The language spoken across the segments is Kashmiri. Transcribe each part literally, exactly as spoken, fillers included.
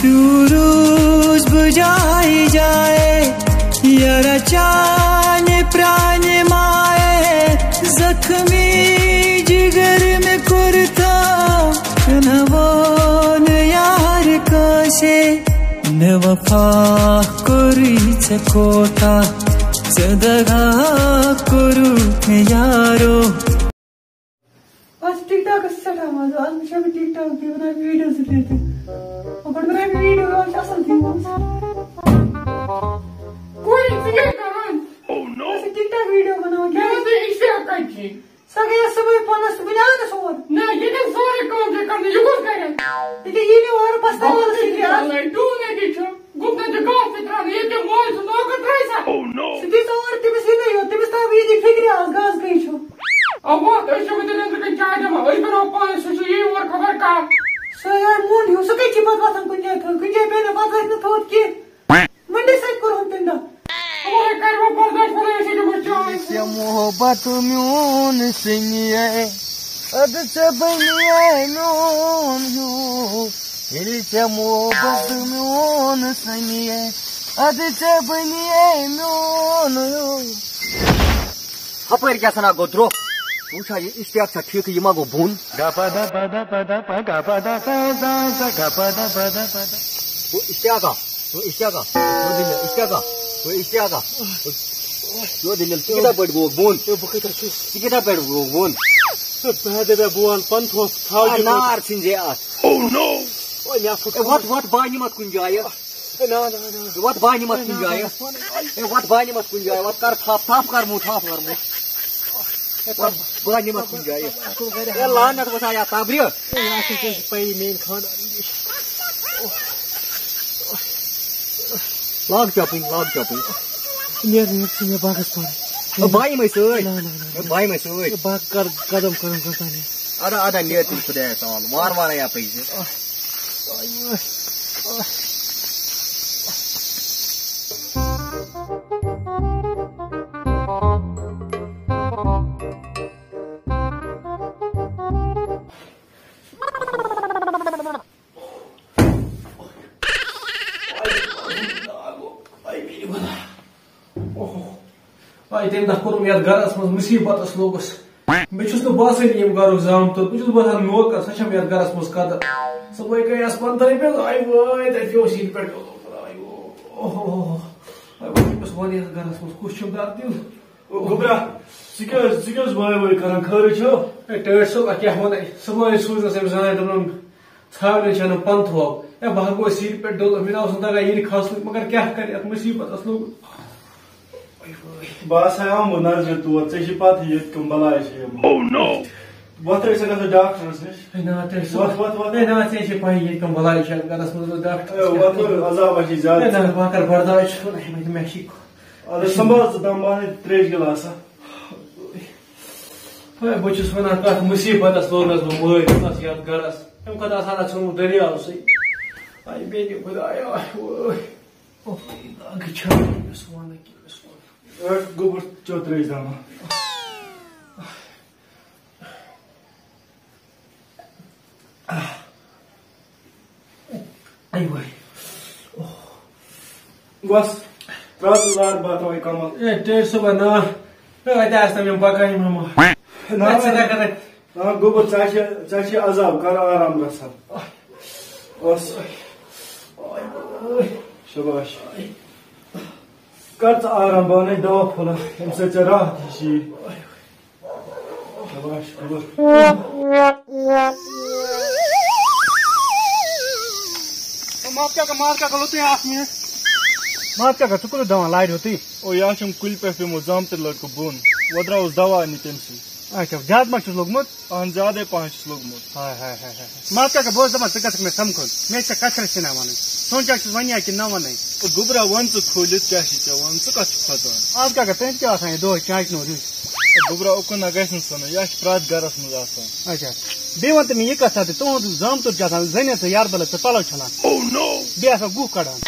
تیوٗت روٗز بہٕ جایہِ جایہِ، یارا چانہِ پرٛانہِ مایہِ، زخمی جگر مےٚ کوٚر تھا، نہ ووٚن یار کٲنٛسے، مےٚ وفا کوٚرُے ژےٚ کوتاہ، ژےٚ دغا کوٚرُتھ مےٚ یارو۔ آز چھِ ٹِک ٹاکَس سٮ۪ٹھاہ مَزٕ۔ آز وٕچھان بہٕ ٹِک ٹاک بیٚیہِ بَناوٕ ویٖڈیو زٕ ترٛےٚ تہِ۔ وۄنۍ گۄڈٕ بَناوٕ بہٕ ویٖڈیو، آز چھِ اَصٕل تھیٖم آمٕژ۔ کوٗری، ژٕ کیٛاہ کَران؟ اَسہِ ٹِک ٹاک ویٖڈیو بَناوان مےٚ کیٛازِ؟ ووٚن ژےٚ اِشتیاق کَتہِ چھِ؟ سۄ گٔیَس صُبحٲے پانَس تہٕ بہٕ نیٛاونَس اور۔ نہ، ییٚتٮ۪ن سٲرٕے کٲم چھےٚ کَرٕنۍ، یہِ کُس کَرِ؟ ییٚکیٛاہ یی نہٕ اورٕ پَستاوَس سۭتۍ آز۔ ٹوٗ نَے چھُ۔ گُپنن چھُ گاسہٕ تہِ ترٛاونہٕ، ییٚتہِ کیٛاہ مٲلۍ سُنٛد نوکر ترٛایہِ سا؟ سُہ دی ژٕ اور، تٔمِس یی نہٕ یوت، تٔمِس تھاو بہٕ ییٚتی فِکرِ آز، گاسہٕ کٔہۍ چھُ۔ اَوا، أسۍ چھِ وٕنہِ تٔمِس رٕکٕنۍ چاے دِوان، أسۍ بَناوو پانَے، سُہ چھُ یی اور خبر کَر۔ سُہ یارٕ موٚنٛڈ ہیوٗ، سُہ کَتہِ چھِ پَتہٕ وۄتھان کُنہِ جایہِ تھوٚد، کُنہِ جایہِ بیٚہہِ نہٕ، پَتہٕ وَتھِ نہٕ تھوٚد کینٛہہ۔ مٔنٛڈِس سۭتۍ کوٚرہُن تٔمۍ دۄہ۔ اَوا، ہے کَرِ وۄنۍ برداش، وَلہٕ أسۍ ییٚتہِ وٕچھ چاے۔ یہِ ژےٚ محبت میون سنیے، اَدٕ ژےٚ بَنیے میون ہیوٗ۔ ییٚلہِ ژےٚ محبت میون سنیے، اَدٕ ژےٚ بَنیے میون ہیوٗ۔ ہَپٲرۍ کیٛاہ سَنا گوٚو درٛوٚگ؟ وٕچھ حظ، یہِ اشتیاق چھا ٹھیٖکھٕے، یہِ ما گوٚو بۄن؟ گپا دپا دپا دپا گپا دپا دپا گپا دپا دپا۔ ہو اشتیاقا، ہو اشتیاقا، ہو دٔلیٖل، اشتیاقا، ہو اشتیاقا۔ ہو دٔلیٖل، ژٕ کِتھا پٲٹھۍ گوٚوُکھ بۄن؟ ہے، بہٕ کَتہِ چھُس؟ ژٕ کِتھا پٲٹھۍ گوٚوُکھ بۄن؟ ہے، بہٕ ہا دَپے بہٕ وَنہٕ پَنہٕ تھوٚپ، تھاو آ، یہِ نار ژھٕنۍ زِ اَتھ۔ او نو! اوے، مےٚ ہا پھُٹ۔ ہے، وۄتھ، وۄتھ، بانہِ مَتھ کُنہِ جایہِ۔ ہے، نا، نا، نا۔ ہے، وۄتھ، بانہِ مَتھ کُنہِ جایہِ۔ ہے، وۄتھ، بانہِ مَتھ کُنہِ جایہِ۔ وۄتھ، کَر تھَپھ، تھَپھ کَر مُٹھ، تھَپھ کَر مُٹھ۔ وۄتھ، بانہِ مَتھ کُنہِ جایہِ۔ ہے، لعنت وۄتھ آیا تبرِ۔ ہے، یہِ آسہِ نہٕ کٲنٛسہِ پَیی میٛٲنۍ خانٛدارٕنۍ۔ لاگ چَپٕنۍ، لاگ چَپٕنۍ۔ نیر، نیر، ژٕ نیر باغس کُن۔ او، بہٕ یِمَے سۭتۍ۔ نہ، نہ، نہ، نہ۔ بہٕ یِمَے سۭتۍ۔ ہے، باغ کر قدم قدم کرتا نیر۔ ادا، ادا، نیر تیٚلہِ خۄدایَس حوالہٕ۔ وارٕ وارٕ یَپٲرۍ زِ۔ آے تَمہِ دۄہ کوٚرُم یَتھ گَرَس منٛز مُصیٖبتَس لوٚگُس۔ مےٚ چھُس نہٕ باسٲنی ییٚمہِ گَرُک زامتُر۔ بہٕ چھُس باسان نوکَر، سۄ چھَم یَتھ گَرَس منٛز قدر۔ صُبحٲے گٔیَس پَنٛدہَے بٮ۪ل، آے وٲے، تَتہِ اوس ییٚتہِ پٮ۪ٹھ۔ آے او، او، او۔ آے وۄنۍ چھُس وَنان یَتھ گَرَس منٛز کُس چھُم دَردِل۔ او گوٚبرا، ژٕ کیٛاہ حظ، ژٕ کیٛاہ حظ وٲے وٲے کَران؟ خٲرٕے چھُ؟ ہے، ٹٲٹھۍ صٲب، اَتھ کیٛاہ وَنَے؟ صُبحٲے سوٗزنَس أمۍ زَنانہِ دوٚپنَم، ژھاولٮ۪ن چھَنہٕ پَنتھوو۔ ہے، بہٕ ہا گوس ییٚتہِ پٮ۪ٹھ ڈوٚل، مےٚ نہ اوس نہٕ تَگان ییٚتہِ کھَسنُے، مگر کیٛاہ کَرٕ، یَتھ مُصیٖبتَس لوٚگ۔ بہٕ ہسا آمُت نظرِ تور، ژےٚ چھِ پَتہٕ ییٚتہِ کٕم بَلاے چھِ یِوان۔ وۄتھ، أسۍ چھِ گژھان ڈاکٹرَس نِش۔ ہے، نا، تیٚلہِ سُہ وۄتھ، وۄتھ، وۄتھ۔ ہے، نا، ژےٚ چھِ پَیی ییٚتہِ کٕم بَلاے چھِ یَتھ گَرَس منٛز، ڈاکٹر۔ ہے، وۄتھ، وۄتھ، عذابہ چھِ زیادٕ۔ ہے، نا، بہٕ ہا کَرٕ برداش، مےٚ چھِ سنبھال ژٕ دَم، بہٕ اَنَے ترٛیشہِ گِلاسہ۔ ہے، بہٕ چھُس وَنان، کَتھ مُصیٖبتَس لوٚگنَس بہٕ مٲرۍ، کَتھ یَتھ گَرَس۔ تَمہِ کھۄتہٕ آسہٕ ہا نہ ژھٕنُن دٔریاوسٕے۔ آے بیٚنہِ خۄدایا، آے وٲے۔ اوہ، یہِ دَگ چھا؟ أمِس وَنہٕ، کٔمِس وَنہٕ؟ ٲٹھ گوٚبُر چو ترٛیش داما۔ آے وٲے۔ بس، ترٛاو ژٕ زار بہٕ ترٛاوَے کمل۔ اے، ٹیٹھ صٲبا، نا۔ اے، اَتہِ آسہٕ نہٕ یِم پَکان، یِم ہُم۔ نا، اَتہِ چھِ نہ۔ دَکَن اَتہِ۔ آ، گوٚبُر، ژےٚ چھِ، ژےٚ چھِ عذاب، کر آرام رژھا۔ بس۔ شاباش۔ کر ژٕ آرام، بہٕ اَنَے دوا پھوٚلہ، ییٚمہِ سۭتۍ ژےٚ راحت ہِش یی۔ شاباش، شاباش۔ مات کیٛاہ کر، مات کیٛاہ کر، لوٚتُے اکھ منٹ۔ مات کیٛاہ کر، ژٕ کوٚرُتھ دَوان لارِ ہوٚتُے؟ او، یہِ حظ چھُم کُلہِ پٮ۪ٹھ پیوٚمُت زامتٕرۍ لٔڑکہٕ بۄن۔ وۄنۍ درٛاوُس دَوا اَننہِ تٔمۍ سٕے۔ اچھا، زیادٕ ما چھُس لوٚگمُت؟ اہن، زیادَے پَہَن چھُس لوٚگمُت۔ ہاے، ہاے، ہاے، ہاے۔ مات کیٛاہ کر، بہٕ اوسُس دَپان، ژٕ گژھکھ مےٚ سَمکھُن۔ مےٚ چھےٚ کَتھِ رَژھِ سینا وَنٕنۍ۔ سونٛچان چھُس وَنہِ یا کِنہٕ نہ وَنَے۔ او گوٚبرا، وَن ژٕ کھوٗلِتھ، کیٛاہ چھِ ژےٚ وَنُن؟ ژٕ کَتھ چھُکھ کھۄژان؟ آز کیٛاہ کر، تُہۍ کیٛاہ آسان یہِ دۄہَے چاچہِ نوٚر ہیوٗ؟ گوٚبرا، اُکُن نہ گژھِ نہٕ سَنُن، یہِ حظ چھِ پرٛٮ۪تھ گَرَس منٛز آسان۔ اچھا، بیٚیہِ وَن تہٕ مےٚ یہِ کَتھ تہِ، تُہُنٛد زامتُر چھُ آسان زَنٮ۪ن سۭتۍ یارٕ بَلَس سۭتۍ پَلو چھَلان، بیٚیہِ آسان گُہہ کَڑان۔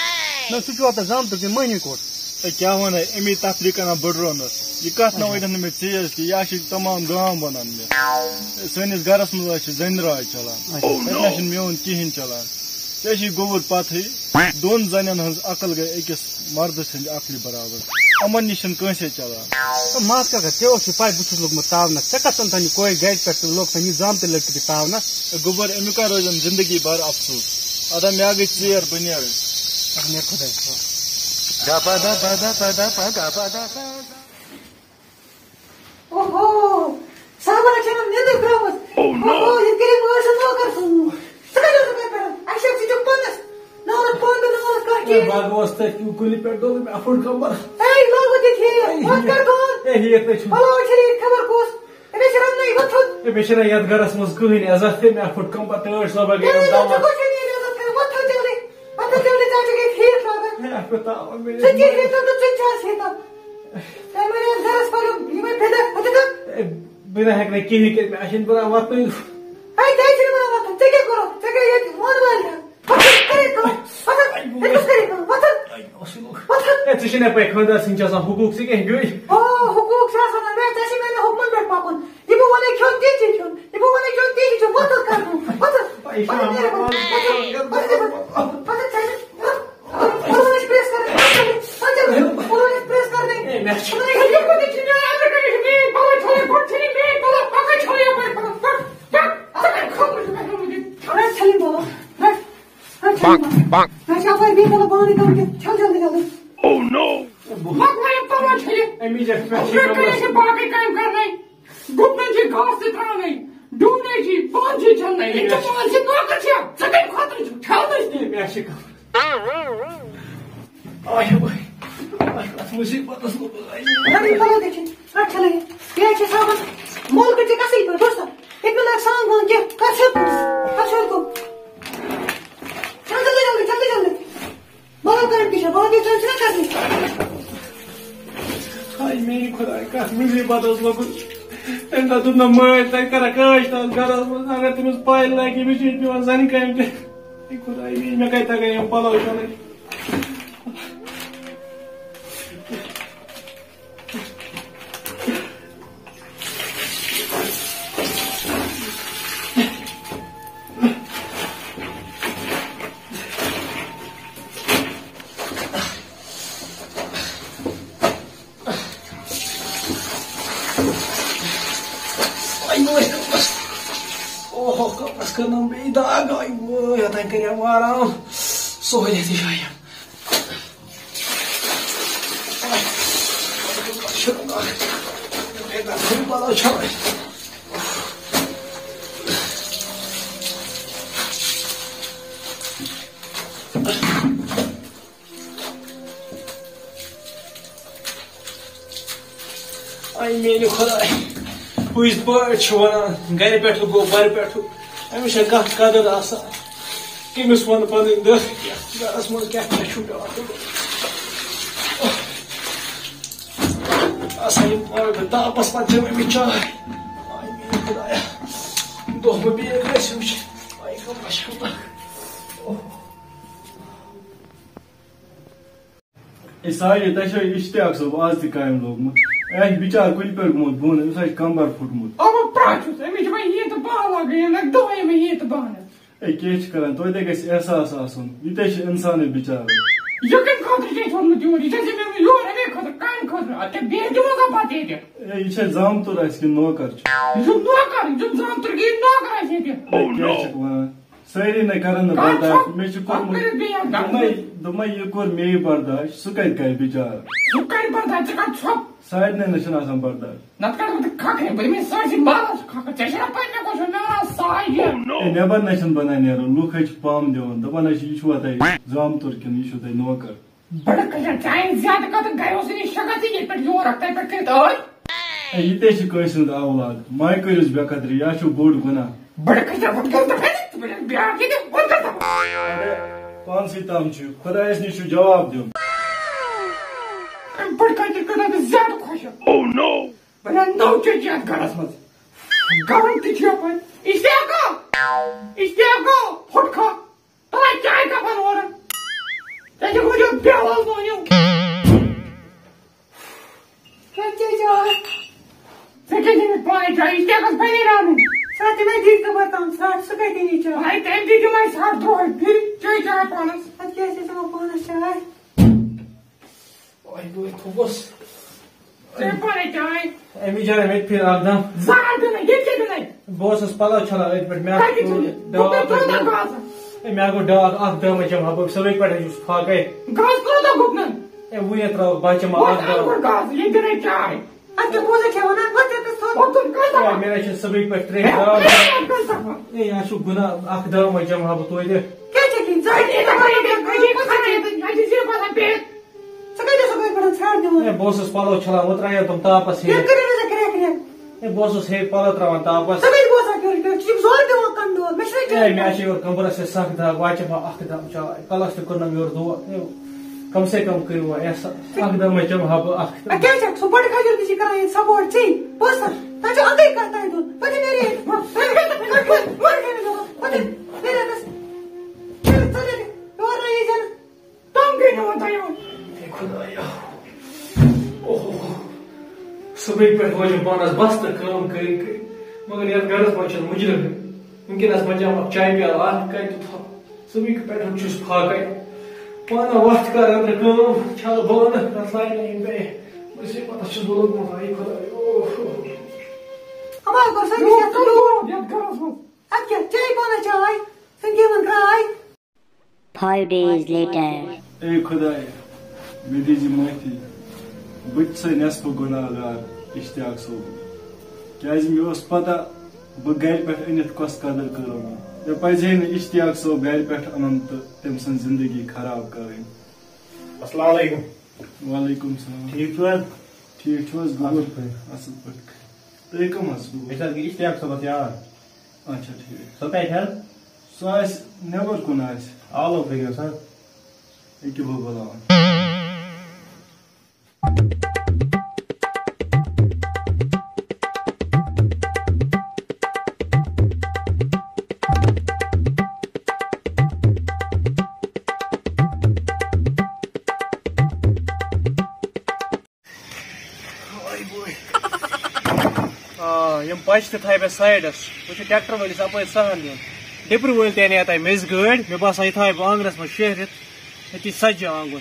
نہ، سُہ چھُ واتان زامتُر کِنہٕ مٔہنی کوٚٹ؟ ہے، کیٛاہ وَنَے، اَمی تَفریٖقَن ہا بٔڈرٲونَس۔ یہِ کَتھ نہ اچھا۔ وَنٮ۪ن نہٕ مےٚ ژیٖرۍ تہِ، یہِ ہا چھِ تَمام گام وَنان مےٚ۔ سٲنِس گَرَس منٛز حظ چھِ زَنہِ راج چَلان۔ اچھا۔ تَتہِ نہ چھِنہٕ میون کِہیٖنۍ چَلان۔ ژےٚ چھُے گوٚبُر پتہٕے، دۄن زنٮ۪ن ہٕنٛز عقل گٔے أکِس مردٕ سٕنٛدِ عقلہِ برابر۔ یِمن نِش چھُنہٕ کٲنٛسے چلان۔ مات کاکا، ژےٚ اوسُے پَے بہٕ چھُس لوٚگمُت تاونَس۔ ژےٚ کَتھ ژَنتَن یہِ کورِ گَرِ پٮ۪ٹھ تہٕ لوٚگ تَن یہِ زامتٕرۍ لٔڑکہٕ تہِ تاونَس؟ اے گوٚبُر، اَمیُک کَر روزٮ۪م زِندگی بھر افسوٗس۔ اَدا مےٚ گٔے ژیر، بہٕ نیرٕ۔ اَدٕ نیرٕ خۄدایَس حوالہٕ۔ اوہو، صاحبَن چھَنہٕ نِندٕر ترٛٲومٕژ۔ Oh no! اوہو، یہِ کٔرِو مٲلۍ سُنٛد نوکر فون۔ ژٕ کَتہِ اوسُکھ اَتہِ پٮ۪ٹھ؟ اَسہِ چھَکھ ژٕ چھُکھ پانَس۔ نہ اوس پانہٕ، نہ اوس کانٛہہ اے، چیٖز۔ بہٕ گوس تٔتھۍ کُلہِ پٮ۪ٹھ، دوٚپ مےٚ، اَفُٹ کمبر۔ اے، لاگو تہِ ٹھیٖک۔ اے، وۄتھ کر کٲم۔ اے، ہیٚیِکھ نَے چھُنہٕ۔ پَلو چھٔلِتھ خبر کُس۔ أمِس چھِ رَننَے، وۄتھ تھوٚد۔ اے، مےٚ چھِنہٕ یَتھ گَرَس منٛز کٕہٕنۍ عزت، ہے، مےٚ اَفُٹ کمبر، ٹٲٹھ صٲبہ گٔیَم اے، دَوا۔ ژٕ کُس چھُکھ میٛٲنۍ عزت کَران؟ وۄتھ تھوٚد جلدی۔ وۄتھ تھوٚد جلدی، ژٕ چھُکھ ییٚتہِ ہیٚتھ لاگان۔ ہے، اَفُٹ تاوَن مےٚ۔ ژٕ تہِ ہیٚتھ تہٕ ژٕ تہِ چھَس ہیٚتھ۔ تۄہہِ ما یَتھ گَرَس پَنُن یِمَے بِدعت، ہُتہِ کَن؟ اے، بہٕ نہ ہٮ۪کہٕ نہٕ کِہیٖنۍ کٔرِتھ، مےٚ اَسہِ چھِنہٕ بَنان وۄتھنٕے۔ ہے، ژےٚ چھِنہٕ بَنان وۄتھُن، ژےٚ کیٛاہ کوٚرُتھ؟ ژےٚ گٔے ییٚتہِ وَن وٲلۍ تہِ۔ وۄتھُن، کَرے کٲم، وۄتھُن، ہے، کُس کَرے کٲم؟ وۄتھُن۔ اے، ژٕ چھِ نہ پَے خانٛدار سٕنٛدۍ چھِ آسان حقوٗق، ژٕ کیٛاہ ہیٚکہِ گٔے؟ آ، حقوٗق چھِ آسان، ہے، ژےٚ چھِ میٛانٮ۪ن حُکمَن پٮ۪ٹھ پَکُن۔ یہِ بہٕ وَنَے کھیوٚن، تی چھِ کھیوٚن۔ یہِ بہٕ وَنَے کھیوٚن، تی چھِ کھیوٚن۔ وۄتھُن کَر کٲم، وۄتھُن۔ اے، یہِ چھِ وۄتھُن، وَنان نیرٕ وۄتھُن، وۄتھُن، وۄتھُن، وۄتھُن، ژےٚ چھِ وۄتھُن، وۄتھُن، پرٛٮ۪س کَرٕنۍ، وۄتھُن، وۄتھُن، پرٛٮ۪س کَرٕنۍ۔ اے، مےٚ چھُ۔ وۄتھُن، یہِ چھُ میٛٲنۍ پَلو چھَلٕنۍ، پَلو پَکان چھَلٕنۍ، یَپٲرۍ پَلو۔ پَک، پَک، پَک۔ اَدٕ کَر کھوٚل، یہِ چھُ مےٚ ہیوٚمُت یہِ۔ اَدٕ حظ چھَلٕنۍ پَلو۔ اَدٕ چھَلٕنۍ پَلو۔ اَدٕ چھِ اَپٲرۍ بیٚیہِ پَلو پانَے کَرُن کیٛاہ؟ چھَل جلدی جلدی۔ Oh no! مۄکلٲیِو پَلو چھٔلِتھ۔ أمی جایہِ پٮ۪ٹھ چھِ اَتھ پٮ۪ٹھ کٔرِو اَسہِ باقٕے کامہِ کَرنَے۔ گُپنن چھِ گاسہٕ تہِ ترٛاونَے، ڈوٗنۍ چھِ، بانہٕ چھِ چھَلنَے۔ یہِ کیٛاہ مان ژٕ نوکر چھےٚ؟ ژٕ کَمہِ خٲطرٕ چھُکھ؟ چھَل دٔستی۔ مےٚ چھِ کَرُن۔ آے وٲے۔ آے اَتھ مُصیٖبتَس منٛز آے۔ اَدٕ یہِ پَلو تہِ چھِ، اَتھ چھَلٕے۔ یہِ حظ چھِ صابَن مۄلکہٕ تہِ کَسٕے پٲٹھۍ، دوستو۔ ییٚتہِ مِلان سان وان کینٛہہ، کَر ژھیوٚد کُن۔ کَر ژھیوٚد کُن۔ جلدی، جلدی، جلدی، جلدی۔ بابا کامہِ تہِ چھےٚ، باقٕے کامہِ چھِنہ کرنہِ۔ ہاے میٛانہِ خۄداے، کَتھ مُصیٖبت اوس لوٚگُن۔ تَمہِ دۄہ دوٚپ نہ مٲلۍ، تَتہِ کَرا کٲج تَتھ گَرَس منٛز، اگر تٔمِس پَے لَگہِ، أمِس چھِ ییٚتہِ پٮ۪وان زَنہِ کامہِ تہِ۔ اے خۄداے میٛانہِ، مےٚ کَتہِ تَگَن یِم پَلَو چھَلٕنۍ۔ آے وٲے کمرس۔ اوہو، کمرس کٔرنم بیٚیہِ دگ۔ آے وٲے، یوٚتام کٔرِم آرام۔ سہوٗلیت یہِ جایہِ۔ آے میٛانہِ خۄداے، پٔزۍ پٲٹھۍ چھِ وَنان، گَرِ پٮ۪ٹھٕ گوٚو بَرٕ پٮ۪ٹھٕ۔ أمِس چھےٚ کانٛہہ قدٕر آسان؟ کٔمِس وَنہٕ پَنٕنۍ دٔہ؟ یَتھ گَرَس منٛز کیٛاہ کیٛاہ چھُ پٮ۪وان؟ آسان یِم پَرٕ تاپَس پَتہٕ چٮ۪وان مےٚ چاے۔ آے میٛانہِ خۄدایا، دۄہ مہٕ بیٚیہِ گژھِ وٕچھِ۔ آے کَم اَسہِ کوٗتاہ۔ اے ساجد، تۄہہِ چھا اشتیاق صٲب آز تہِ کامہِ لوگمُت؟ اے، اَسہِ بِچار کُلہِ پٮ۪ٹھ گوٚمُت بۄن، أمِس حظ چھُ کمبر پھُٹمُت۔ اَوا پرٛاہ چھُس، أمِس چھِ وۄنۍ ییٖتۍ بہہ لگان، یہِ لگہِ دۄہے مےٚ ییٖتۍ بہہ۔ اے، کیٚنٛہہ چھِ کران، توتہِ گژھِ احساس آسُن، یہِ تہِ چھُ اِنسانٕے بِچارٕ۔ یہِ کَمہِ خٲطرٕ چھُ اَسہِ ووٚنمُت یور؟ یہِ چھُ اَسہِ ووٚنمُت یور اَمے خٲطرٕ، کامہِ خٲطرٕ، اَدٕ کیٛاہ بیٚیہِ دِمو سا پَتہٕ ییٚتہِ؟ اے، یہِ چھا زامتُر اَسہِ کِنہٕ نوکر چھُ؟ یہِ چھُ نوکر، یہِ چھُ زامتُر کِنہٕ نوکر اَسہِ ییٚتہِ؟ اے، کیٛاہ چھِکھ وَنان؟ سٲری نَے کَرَن نہٕ کَر برداش۔ ژھۄپ؟ مےٚ چھُ پَتہٕ کوٚرمُت۔ کٔرِتھ بیٚیہِ اَتھ گَرَس دوٚپمَے، منٛز۔ دوٚپمَے، یہِ کوٚر مے برداش، سُہ کَتہِ کَرِ بِچارٕ؟ سُہ کَرِ برداش، ژٕ کَر ژھۄپ۔ سارنٕے نَے چھُنہٕ آسان برداش۔ نَتہٕ کَرٕ بہٕ تہِ کھَکھرِ، بہٕ یِمَے سٲرسٕے محلَس کھَکھر۔ ژےٚ چھےٚ نہ پَے مےٚ کُس چھُ، مےٚ وَنان ساے یہِ۔ ہے، نٮ۪بَر نَے چھُنہٕ بَنان نیرُن، لُکھ حظ چھِ پَم دِوان، دَپان حظ چھِ، یہِ چھُوا تۄہہِ زامتُر کِنہٕ یہِ چھُو تۄہہِ نوکَر؟ بڑٕ کجا چانہِ زیادٕ کتھ گرو سٕے نِش شکت تہٕ ییٚتہِ پٮ۪ٹھ یور رفتار پٮ۪ٹھ کٔرِتھ ٲے۔ اے، یہِ تے چھِ کٲنٛسہِ ہُنٛد اولاد۔ ماے کٔرِس بے قدری، یا چھُو بوٚڑ گُناہ۔ بڑٕ کجا وۄنۍ کر ژٕ پھٔرِتھ، ژٕ پٮ۪ٹھ بیٛاکھ ییٚتہِ وۄنۍ کر ژٕ۔ اے، پانسٕے تام چھُ، خۄدایَس نِش چھُ جواب دیُن۔ اے، بڑٕ کجا کٔرٕتھ مےٚ زیادٕ خۄش۔ Oh no! بہٕ نہ نو چیٚچہِ یَتھ گرس منٛز۔ گرم تہِ چھُ یپٲرۍ۔ اشتیاقو! اشتیاقو! پھُٹکھا! تَلہ چاے کَپَن اورٕ۔ ژےٚ چھُکھ وٕنیُک بیوال مٲنِو۔ ژےٚ کیٛاہ چھِ وَنان؟ ژےٚ کیٛاہ چھِ مےٚ پانَے چاے؟ یہِ کیٛاہ گژھِ پَنٕنۍ رَنُن؟ سۄ تہِ مےٚ دِتھ تہٕ وۄنۍ تام ژھانٛڈ سُہ کَتہِ نی چاے؟ بھائی، تٔمۍ تہِ دِمَے سَتھ دۄہَے پھِرِ، چے چاے پانَس۔ اَدٕ کیٛازِ چھِ ژےٚ دِوان پانَس چاے؟ وۄنۍ گوٚو یہِ تھوٚپُس۔ ژےٚ پَنٕنۍ چاے۔ أمی جاے مےٚ تہِ پھِر اَکھ دَم۔ زَہر دِنَے، ییٚتہِ کیٛاہ دِنَے؟ بہٕ اوسُس پَلو چھَلان أتھۍ پٮ۪ٹھ، مےٚ کَتہِ چھُ یہِ؟ ڈاکھ بہٕ کوٚر ترٛوو نہ گاسہٕ۔ ہے، مےٚ گوٚو ڈاکھ، اَکھ دَم چَمہٕ ہا بہٕ، صُبحٕکۍ پٮ۪ٹھ چھُس پھاکَے۔ گاسہٕ کوٗتاہ گُپنَن؟ ہے، وۄنۍ ترٛاوَکھ بہٕ چَمہٕ وۄنۍ اَکھ دَم۔ اَنگُر گاسہٕ، ییٚتہِ دِنَے چاے۔ اَدٕ کیٛاہ بوزان چھےٚ وَنان؟ وۄنۍ ژےٚ کُس تھوٚد؟ وۄنۍ تُل کَتھ ہے، دَپان؟ مےٚ نہ چھِ صُبحٕکۍ پٮ۪ٹھ ترٛیش ہے، ترٛاوان۔ ہے، کَتھ دَپان؟ ہے، یہِ چھُ گُناہ، اَکھ دَم چَمہٕ ہا بہٕ توتہِ۔ کیٛاہ چھےٚ کِنۍ؟ ژٕ ہے، یہِ دَپان، یہِ دَپان، یہِ دَپان، یہِ دَپان، یہِ دَپان، ہے، بہٕ اوسُس پَلو چھَلان، وۄنۍ ترٛایو تِم تاپَس ہیٚرِ۔ یہِ کٔرِو نہٕ ژٕ کرٛٮ۪کھ کرٛٮ۪کھ۔ ہے، بہٕ اوسُس ہیٚرِ پَلو ترٛاوان تاپَس۔ ژٕ کَتہِ بوزان کیٛاہ چھُ؟ ژٕ چھُکھ زورٕ دِوان کَنڈول۔ مےٚ چھُنہ ہے، چاے مےٚ چیٚنۍ۔ چھِ یورٕ کَمرَس سۭتۍ سَخ دَگ، وۄنۍ چَمہٕ ہا اَکھ دَم چاے۔ کَلَس تہِ کوٚرنَم یورٕ دود۔ ہے، کم سے کم کٔرِو وۄنۍ احساس۔ اَکھ دَم چَمہٕ ہا بہٕ اَکھ۔ اَدٕ کیٛاہ چھَکھ؟ سُہ بۄٹہٕ کھجوٗر تہِ چھِ کران ییٚتہِ support ژٕے۔ بوز سا، تَتہِ چھُ اَکٕے کَتھ تۄہہِ دۄن۔ پَتہٕ نیرِ ییٚتہِ۔ پَتہٕ نیرِ ییٚتہِ۔ یورٕ نہ یی زَن۔ تنگ گٔے نہٕ وۄنۍ تۄہہِ یِوان۔ اے خۄدایا۔ اوہو۔ صُبحٕکۍ پٮ۪ٹھ وٲجِم پانَس بَس تہٕ کٲم کٔرِتھ کٔرِتھ۔ مگر یَتھ گَرَس منٛز چھُنہٕ مُجرِم۔ وٕنکٮ۪نَس بَچاوَکھ چایہِ پیالہٕ اَکھ کَتہِ تہٕ تھاوٕ۔ صُبحٕکۍ پٮ۪ٹھ چھُس پھاکَے۔ پانہٕ وَتھ کَر أنٛدرٕ کٲم، چھَلہٕ بانہٕ، تَتھ لاگہِ نہٕ یِم بیٚیہِ۔ مُصیٖبتَس چھُس بہٕ لوٚگمُت، اے خۄدایا۔ اوہو۔ اَما گوٚو سٲنِس یَتھ یَتھ گوٚو، یَتھ گَرَس منٛز۔ اَدٕ کیٛاہ، چے پانَس چاے، سنگیٖمَن ترٛاے۔ Five days later. اے خۄدایا، مےٚ دیٖزِ معٲفی۔ بہٕ تہِ چھُسَے نٮ۪صفہٕ گۄناہ گار اشتیاق صٲبُن۔ کیٛازِ مےٚ اوس پتہ بہٕ گرِ پٮ۪ٹھ أنِتھ کۄس قدر کٔرٕم۔ مےٚ پزِ ہے نہٕ اشتیاق صٲب گرِ پٮ۪ٹھ اَنُن تہٕ تٔمۍ سٕنٛز زندگی خراب کَرٕنۍ۔ السلام علیکم۔ وعلیکم السلام۔ ٹھیٖک چھِو حظ؟ ٹھیٖک چھِو حظ؟ گوٚبُر؟ اَصٕل پٲٹھۍ۔ اَصٕل پٲٹھۍ۔ تُہۍ کٕم حظ؟ أسۍ حظ گٔے اشتیاق صٲبَس یار۔ اچھا، ٹھیٖک۔ سُہ کَتہِ حظ؟ سُہ آسہِ نٮ۪بر کُن آسہِ۔ آلو کٔرِو سا۔ ییٚکیٛاہ بہٕ بُلاوَن۔ آ، یِم پَچہِ تہِ تھایہِ مےٚ سایڈَس۔ وۄنۍ چھُ ٹرٛیکٹَر وٲلِس اَپٲرۍ سہن دیُن۔ ڈِپرِ وٲلۍ تہِ اَنہِ ہا تۄہہِ میٚژِ گٲڑۍ۔ مےٚ باسان، یہِ تھاوَے بہٕ آنٛگنَس منٛز شیہرِتھ۔ أتی سَجہِ آنٛگُن۔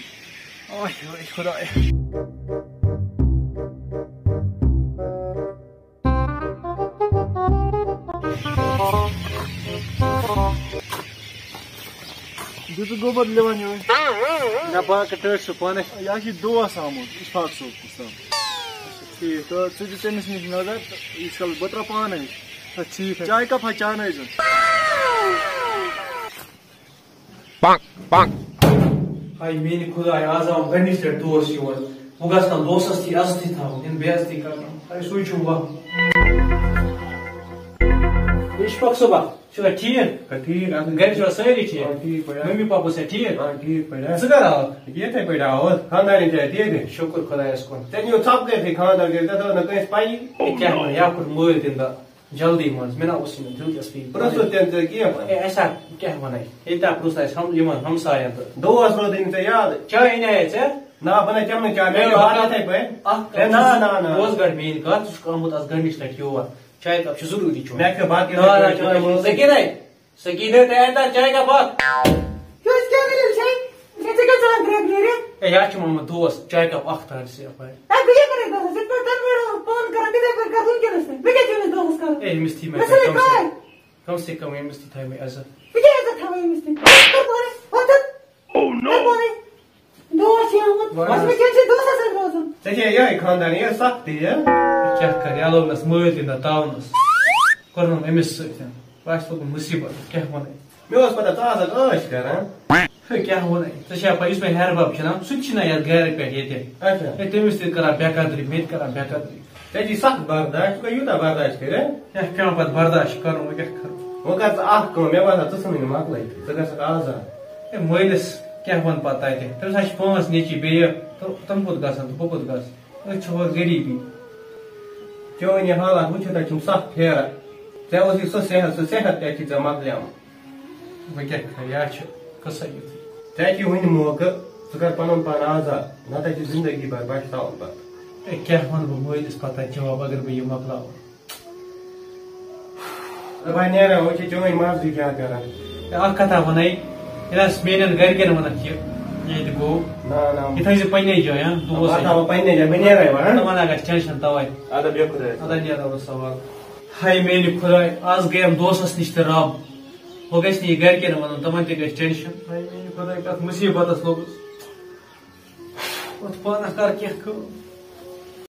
آے ہاے خۄدایا۔ دِژٕ گوٚبر لِوان یِہوٚے۔ نہ، باقٕے ٹٲٹھۍ چھُ پانَے۔ یہِ ہا چھِ دوس آمُت، اِشفاق صٲب کُس تام۔ ٹھیٖک۔ تہٕ ژٕ دِ تٔمِس نِش نظر تہٕ ییٖتِس کالَس بہٕ ترٛاوٕ پانَے۔ اچھا، ٹھیٖک حظ۔ چایہِ کَپ حظ چانٲے زیو۔ ہاے میٛانہِ خۄدایہِ، آز آو گۄڈٕنِچ لَٹہِ دوس یور۔ بہٕ گژھٕ نہٕ دوستَس تھی عزتٕے تھاوُن، یِنہٕ بے عزتی کَرناوُن۔ ہاے سُے چھُم وَہم۔ اِشفاق صٲبا، چھُکھا ٹھیٖک؟ آ، ٹھیٖک، اَصٕل۔ گَرِ چھِوا سٲری ٹھیٖک؟ آ، ٹھیٖک پٲٹھۍ۔ مٔمی پاپا چھا ٹھیٖک؟ آ، ٹھیٖک پٲٹھۍ۔ ژٕ کَر آوُکھ؟ یِتھَے پٲٹھۍ آوُس، خانٛدارِنۍ چھےٚ ٹھیٖکٕے؟ شُکُر خۄدایَس کُن۔ ژےٚ نِیو ژھۄپہٕ کٔرِتھٕے خانٛدار کٔرِتھ، ژےٚ دوٚپ نہٕ کٲنٛسہِ پَیی۔ ہے، کیٛاہ وَنہٕ، یَپھ کُٹھ مٲلۍ تَمہِ دۄہ۔ جلدی منٛز، مےٚ نہ اوسُے نہٕ دِلچسپی۔ پرٛژھُس تٔمۍ ژےٚ کینٛہہ؟ ہے، اَسہِ ہا کیٛاہ وَنَے؟ ییٚتہِ ہا پرٛژھ اَسہِ ہم-، یِمَن ہمسایَن تہٕ۔ دوس روٗدٕے نہٕ ژےٚ یاد؟ چاے اَنے ژےٚ؟ نہ، بہٕ نہ چَمہٕ نہٕ چاے، مےٚ ہے، چھِ بَتھ اَکھ، یِتھَے پٲٹھۍ۔ اَکھ ہے، نہ، نہ، نہ، نہ۔ بوز گۄڈٕ میٛٲنۍ کَتھ، ژٕ چھُکھ آمُت آز گۄڈٕنِچ لَٹہِ یور۔ چاے کَپ چھِ ضروٗری چیوٚن۔ مےٚ کھیوٚو بَتہٕ ییٚتہِ نہ، نہ، پٮ۪ٹھ، نہ، چیوٚن۔ نہ، ژٕ کیٛاہ نَے؟ سکیٖنہ، تیار تھاو چاے کپ اکھ۔ یُس کیٛاہ دٔلیٖل چھے؟ ژےٚ، ژےٚ کیٛاہ ژھٕنان کرٛٮ۪کھ نیٖرِتھ؟ ہے، یہِ ہا چھُ مےٚ آمُت دوس، چاے کپ اکھ تھاو ژٕ یپٲرۍ۔ ہے، بہٕ کیٛاہ کرے دوستس؟ یِتھ پٲٹھۍ تۄہہِ مےٚ پان کران، تِتھے پٲٹھۍ کر وٕنکیٚنس تہِ۔ مےٚ کیٛاہ چھُ أمِس دوستس کرُن؟ ہے، أمِس تھی مےٚ مےٚ ژھٕنٕے کم سے، کاے۔ کم سے کم أمِس تھی تھاو مےٚ عزت۔ بہٕ کیٛاہ عزت تھاوٕ أمِس تھی؟ کر پانَے، وۄتھ ژٕ۔ Oh no! کر پانَے۔ دوس چھُ آمُت۔ وَن حظ۔ بس مےٚ کیٛاہ چھُ دوستس سۭتۍ روزُن؟ ژےٚ چھےٚ یِہوٚے خانٛدار، یہِ سختی، ہہ؟ کیٛاہ کَرٕ، یَلہٕ اوٚننَس مٲلۍ تہِ نہ تاونَس۔ کوٚرنَم أمِس سۭتۍ۔ بہٕ آسہٕ لوٚگمُت مُصیٖبت، کیٛاہ وَنَے؟ مےٚ اوس پَتہ ژٕ آسَکھ عٲش کَران۔ ہے، کیٛاہ وَنَے؟ ژےٚ چھےٚ پَے، یُس مےٚ ہیٚہَر بَب چھُ نہ، سُہ تہِ چھُنہ یَتھ گَرِ پٮ۪ٹھ ییٚتہِ۔ اچھا۔ ہے، تٔمِس تہِ کَران بے قدری، مےٚ تہِ کَران بے قدری۔ ژےٚ چھِی سخ برداش، ژٕ کَتہِ یوٗتاہ برداش کٔرِتھ؟ ہے، پٮ۪وان پَتہٕ برداش کَرُن، وۄنۍ کیٛاہ کَرٕ؟ وۄنۍ کَر ژٕ اَکھ کٲم، مےٚ باسان، ژٕ ژھٕنٕے نہٕ مۄکلٲیِتھ، ژٕ گژھکھ آزاد۔ ہے، مٲلِس کیٛاہ وَنہٕ پَتہٕ تَتہِ؟ تٔمِس ہا چھِ پانٛژھ نیٚچِوۍ بیٚیہِ، تہٕ تِم کوٚت گژھن تہٕ بہٕ کوٚت گژھٕ؟ أتھۍ چھِ ہورٕ غریٖبی۔ چٲنۍ یہِ حالات وٕچھِتھ حظ چھِم سَکھ پھیران۔ ژےٚ اوسُے سُہ صحت، سُہ صحت تہِ چھُے ژےٚ مۄکلیومُت۔ وۄنۍ کیٛاہ کَرٕ، یا چھُ قٕصَے یُتھُے۔ ژےٚ چھُے وٕنہِ موقعہٕ، ژٕ کَر پَنُن پان آزاد، نَتہٕ چھِ زِندگی بھر پَشتاوُن پَتہٕ۔ ہے، کیٛاہ وَنہٕ بہٕ مٲلِس پَتہٕ جواب، اگر بہٕ یہِ مۄکلاوٕ؟ بہٕ نیرٕ، وۄنۍ چھِ چٲنۍ مرضی کیٛاہ کران۔ ہے، اکھ کتھا ونے، ییٚلہِ حظ میٛانٮ۪ن گرِکٮ۪ن ونکھ یہِ، یہِ تہِ گوٚو۔ نہ، نہ۔ یہِ تھٲیزِ پننے جایہِ، ہاں، دۄہس بہٕ ییٚلہِ۔ تھاوٕ پننے جایہِ، بہٕ نیرے وۄنۍ، ہاں؟ تِمن ہا گژھِ ٹینشن توے۔ ادا بیٚہہ خۄدایس۔ ادا نیرو بہٕ سوال۔ ہاے میٛانہِ خۄداے، از گٔیم دوسس نِش تہِ رب۔ وۄنۍ گژھِ نہٕ یہِ گرِکٮ۪ن ونُن، تِمن تہِ گژھِ ٹینشن۔ ہاے میٛانہِ خۄداے، کتھ مُصیبتس لوٚگُس۔ وۄتھ پانس کر کینٛہہ کٲم۔